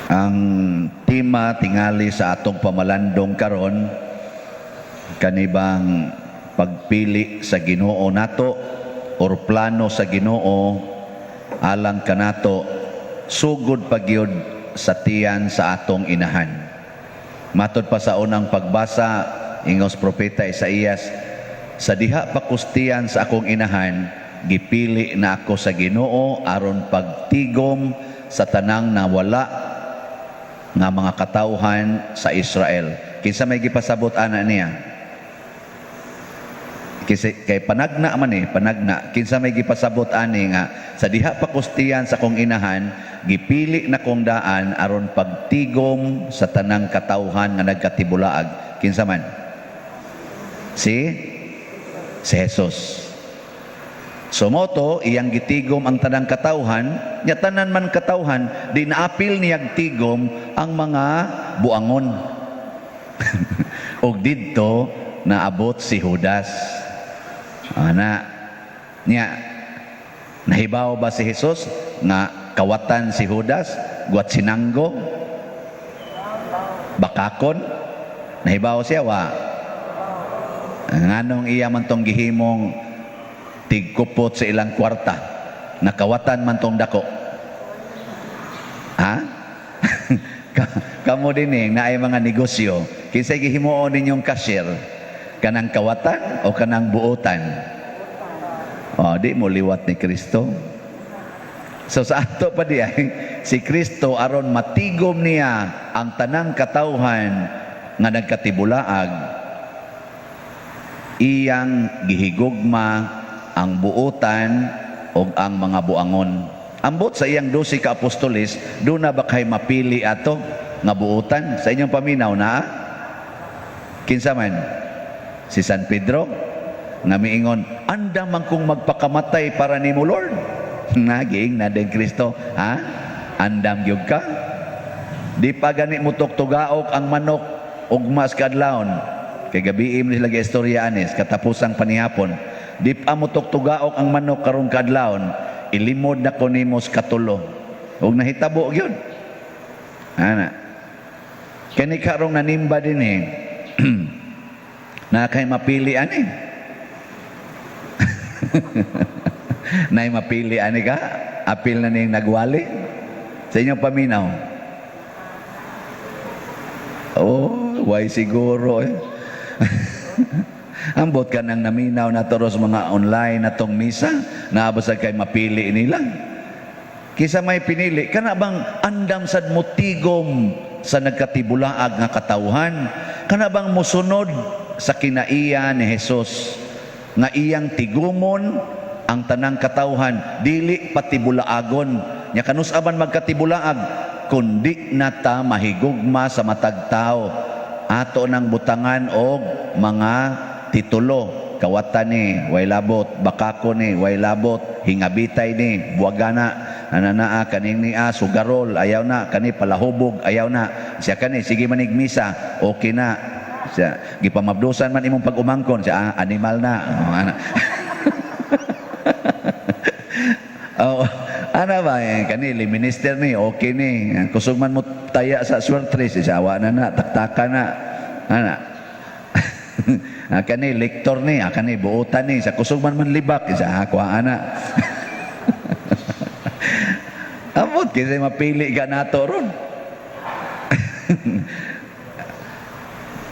Ang tema tingali sa atong pamalandong karon, kanibang pagpili sa Ginoo nato or plano sa Ginoo alang kanato sugod pa gyud sa tiyan sa atong inahan. Matod pa sa unang pagbasa, ingos propeta Isaías, "Sa diha pa kos tiyan sa akong inahan, gipili na ako sa Ginoo aron pagtigom sa tanang nawala nga mga katawhan sa Israel." Kinsa may gipasabot ana niya? Kasi kay panagna man eh, panagna. Kinsa may gipasabot ani nga sa diha pa kos tiyan sa akong inahan, gipili na kong daan aron pagtigom sa tanang katawhan nga nagkatibulaag? Kinsa man? Si Jesus. So mao to, iyang gitigom ang tanang katawhan, nya tanan man katawhan, di naapil niyag tigom ang mga buangon. Og didto naabot si Judas. Ana nya, nahibaw ba si Jesus nga kawatan si Judas, guwat sinanggo, bakakon? Nahibaw siya wa? Nganong iya man tong gihimong tigkupot sa ilang kwarta? Nakawatan man tong dako. Ha? Kamo din eh, naay mga negosyo. Kinsay gihimuon ninyong cashier? Kanang kawatan o kanang buotan? O, di mo liwat ni Kristo. So sa ato pa di ay, si Kristo, aron matigom niya ang tanang katawhan nga nagkatibulaag, iyang gihigugma ang buotan o ang mga buangon. Ambot sa iyang 12 ka apostoles, duna ba kay mapili ato nga buotan? Sa inyong paminaw na? Kinsa man? Si San Pedro nga miingon, "Andam man kong magpakamatay para nimo, Lord." Naging na din Kristo, "Ha? Andam gyud ka? Di pa gani mo tuktugaok ang manok ugmas kadlawon." Kay gabii man sila istorya anis katapusang panihapon. "Di pa mo tuktugaok ang manok karong kadlawon, ilimod na ko nimo sa katulo." Ug nahitabo gyud. Ana. Kani karong nanimba din eh. Na kay mapili ani. Nay mapili ani ka? Apil na ning nagwali? Sa inyong paminaw? Oh, why siguro eh. Ambot ka nang naminaw na toros mga online na tong misa, naabasag kay mapili nila. Kisa may pinili, kana bang andam sad mo tigom sa nagkatibulaag nga katawhan? Kana bang musunod sa kinaiya ni Jesus nga iyang tigumon ang tanang katawhan, dili patibulaagon? Nya kanus-a man magkatibulaag kundi na ta mahigugma sa matag tao? Ato nang butangan og mga titulo: kawatan ni, way labot; bakako ni, way labot; hingabitay ni, buwagana ananaa kaning niya, sugarol, ayaw na kani; palahubog, ayaw na siya kani; sige manig misa, okay na siya; gipamabdusan man imong pag-umangkon siya, ah, animal na. Oh, ana. Oh, ana ba eh, kani minister ni, okay ni; kusog man mo taya sa swertres siya, awa na na taktaka na ana. Ah, kani lektor ni, ah, kani buotan ni, sa kusog man man libak isa, ah, kuha ana. Amot kasi mapili ka nato ron.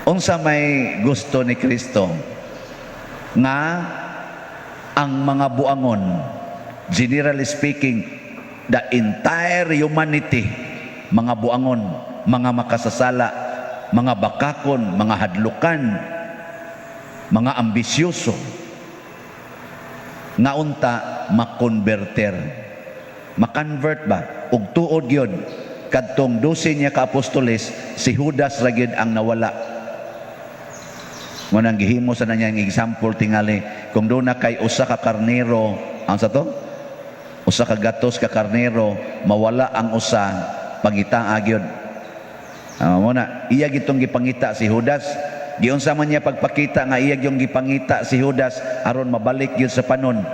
Unsa may gusto ni Kristo? Nga ang mga buangon, generally speaking, the entire humanity, mga buangon, mga makasasala, mga bakakon, mga hadlukan, mga ambisyoso, nga unta makonverter. Makonvert ba? Ug tuod gyud, kadtong 12 niya ka apostoles, si Judas ra gyud ang nawala. Mo nang gihimo sa nanyang example tingali, kung duna kay usa ka karnero, ang sa to? Usa ka gatos ka karnero, mawala ang usa, pangita gyud. Ah, mo na, iya gitong gipangita si Judas. Giunsa man niya pagpakita nga iya gyung gipangita si Judas aron mabalik gyud sa panon?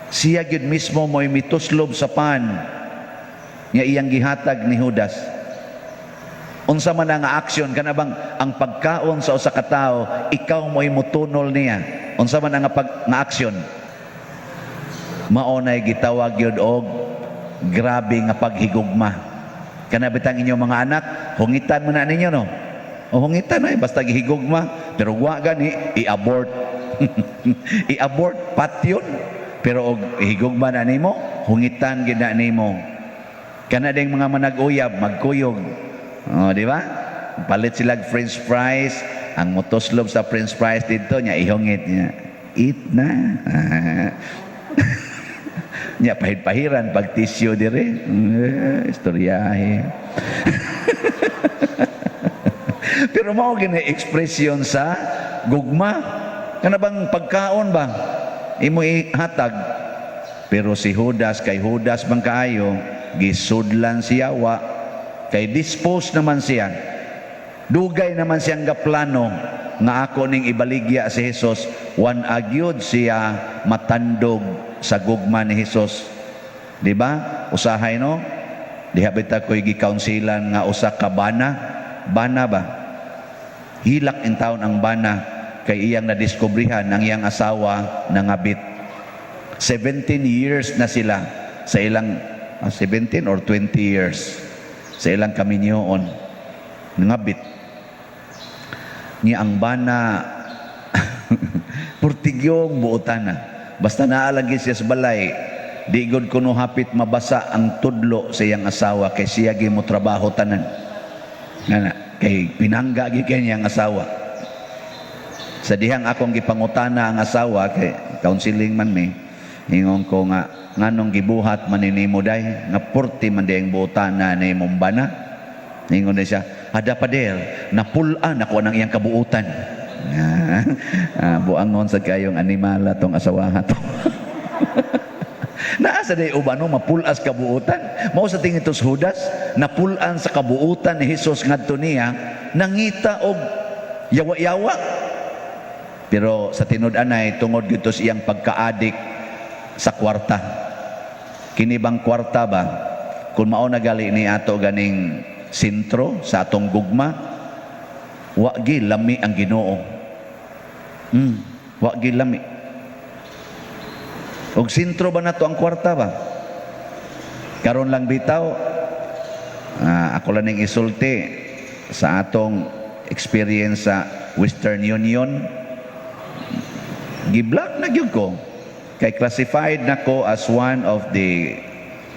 Siya gyud mismo mo'y mituslob sa pan. Nga iyang gihatag ni Judas. Unsa man ang aksyon, kana bang ang pagkaon sa usa ka tawo, ikaw mo'y mutunol niya. Unsa man ang nga aksyon? Mao nay gitawag gyud og grabe nga paghigugma. Kana bitang inyong mga anak, hungitan mo na ninyo, no? O hungitan ay basta gihigugma, pero wa gani i-abort. I-abort patyon. Pero og higugma na nimo, hungitan gid na nimo. Kana ding mga manag-uyab, magkuyog. Oh, di ba? Palit sila og french fries, ang motuslob sa french fries dito niya ihungit niya. Eat na. Nya pahid-pahiran pag tissue dire. Eh, istoryahe. Pero mao gini ekspresyon sa gugma. Kana bang pagkaon ba? Imo ihatag. Pero si Judas, kay Judas man kaayo, gisudlan siya wa, kay dispose naman siya. Dugay naman siyang gaplano nga ako ning ibaligya si Jesus, wan agyod siya matandog sa gugma ni Jesus. Di ba? Usahay, no? Diha bitaw ko'y gikaunsilan nga usa ka bana. Bana ba? Hilak in taon ang bana kay iyang nadiskubrihan ang iyang asawa nangabit. 17 years na sila sa ilang 17 or 20 years sa ilang kaminyoon, nangabit niya ang bana. Purtigyong buotan na, basta naa lagi siya sa balay, di gud kuno hapit mabasa ang tudlo sa iyang asawa kay siya gi mo trabaho tanan nga kay pinangga gi kay niyang asawa. Sa dihang akong gipangutana ang asawa kay counseling man mi, ingon ko nga, "Nganong gibuhat man ni nimo day nga purti man di ang buotana ni imong bana?" Ingon na siya, "Ada pader, napulaan ako ng iyang kabuutan." Ah, buangon sa kayong animala tong asawaha to. Naa sa day uban, no, mapulas kabuutan. Mao sa tingin to Judas, napulaan sa kabuutan ni Jesus ngadto niya, nangita og yawa-yawa. Pero sa tinud-anay, tungod gyud sa iyang pagkaadik sa kwarta. Kini bang kwarta ba? Kung mao na gali ni ato ganing sentro sa atong gugma, wa gi lami ang Ginoo. Wa gi lami. Og sentro ba nato ang kwarta ba? Karon lang bitaw, ako lang ning isulti sa atong experience sa Western Union. Giblock na gyud ko. Kay classified na ko as one of the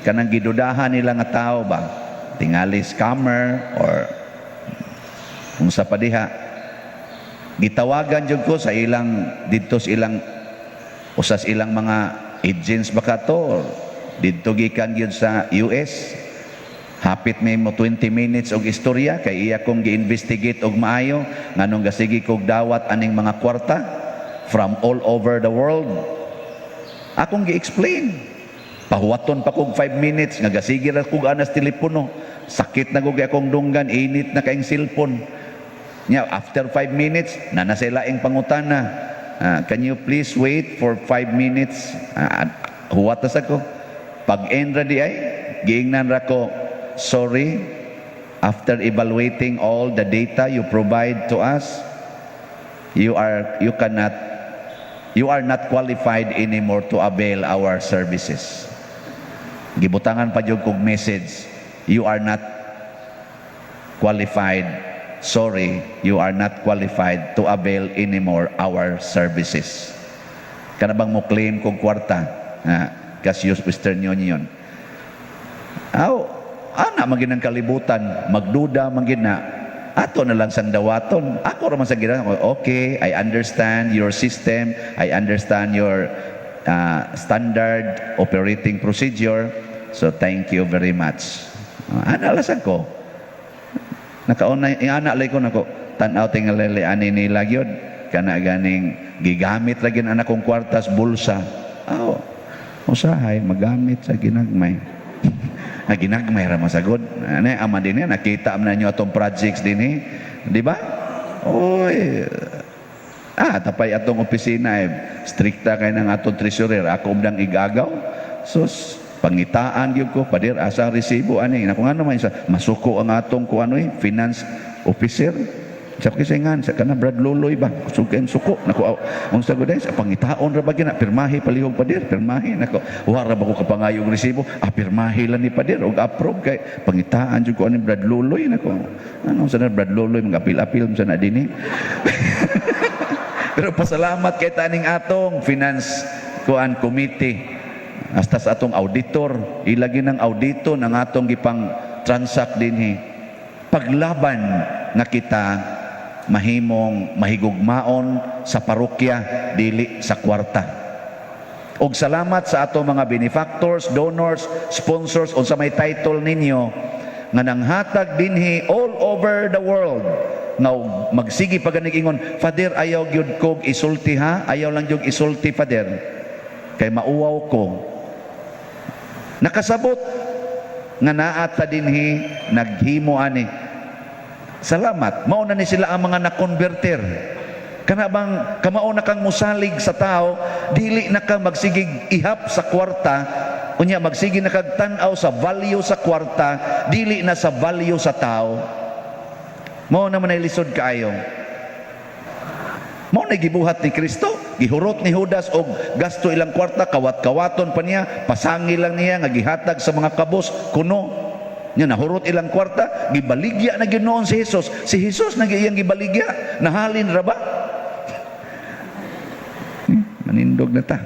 kanang gidudahan nila nga tao ba? Tingali scammer or kung sa padiha. Gitawagan jud ko sa ilang didto sa ilang usas ilang mga agents ba ka to or didto gikan gyud sa US. Hapit may mo 20 minutes og istorya kay iya kong gi-investigate og maayo nganong gasigi kog dawat aning mga kwarta from all over the world. Akong gi-explain, pahuwaton pa kog 5 minutes nga gasigi ra kog anas telepono. Sakit na kog akong dunggan, init na kaing cellphone nya. After 5 minutes na nasa ilaing pangutana, "Can you please wait for 5 minutes?" Huwat ta ko. Pag end ra di ay, giingnan ra ko, "Sorry, after evaluating all the data you provide to us, you cannot, you are not qualified anymore to avail our services." Gibutangan pa jud kog message, "You are not qualified. Sorry, you are not qualified to avail anymore our services." Kana bang mo claim kog kwarta nga kas use Western Union? Aw, ana man ang kalibutan, magduda man gid na. Ato na lang sang dawaton. Ako ra man sa gina, "Okay, I understand your system, I understand your standard operating procedure. So thank you very much." Ana lasag ko. Nakauna ingana lay ko nako, tan-aw tingali ani nila gyud kana ganing gigamit lagi anak kong kwartas bulsa. Aw, usahay magamit sa ginagmay. Na ginagmay ra masagod. Ani ama din nakita man ninyo atong projects dinhi, di ba? Oy, tapay atong opisina eh. Strikta kay ng atong treasurer. Ako umdang igagaw. Sus, Pangitaan gyud ko, "Pader, asa ang resibo ani?" Nako, ngano man sa masuko ang atong kuan oy, finance officer. Sa ko ngan sa kana Brad Loloy ba? Suken suko. Nako, unsa gud sa pangitaon ra ba gina pirmahe palihog, pader, pirmahe. Nako, wa ra ba ko kapangayog resibo? Ah, pirmahe lang ni pader og approve kay pangitaan jud ko ani Brad Loloy. Nako. Ano sa na Brad Loloy, mga apil-apil sa na dinhi. Pero pasalamat kay taning atong finance kuan committee, hasta sa atong auditor, ilagi ng audito ng atong gipang transact dinhi. Paglaban nga kita mahimong mahigugmaon sa parokya, dili sa kwarta. Og salamat sa ato mga benefactors, donors, sponsors, unsa may title ninyo nga nanghatag dinhi all over the world, nga magsigi pa ganig ingon, "Father, ayaw gyud kog isulti ha, ayaw lang gyud isulti, Father, kay mauwaw ko." Nakasabot nga naa ta dinhi naghimo ani. Salamat. Mao na ni sila ang mga na-converter. Kana bang kamao na kang musalig sa tao, dili na ka magsigig ihap sa kwarta, unya magsige na kag tan-aw sa value sa kwarta, dili na sa value sa tao. Mao naman ay lisod kaayo. Mao na gibuhat ni Kristo, gihurot ni Judas og gasto ilang kwarta, kawat-kawaton pa niya, pasangil lang niya nga gihatag sa mga kabos, kuno. Nya nahurot ilang kwarta, gibaligya na gyud noon si Jesus. Si Jesus na iyang gibaligya, nahalin ra ba? Manindog na ta.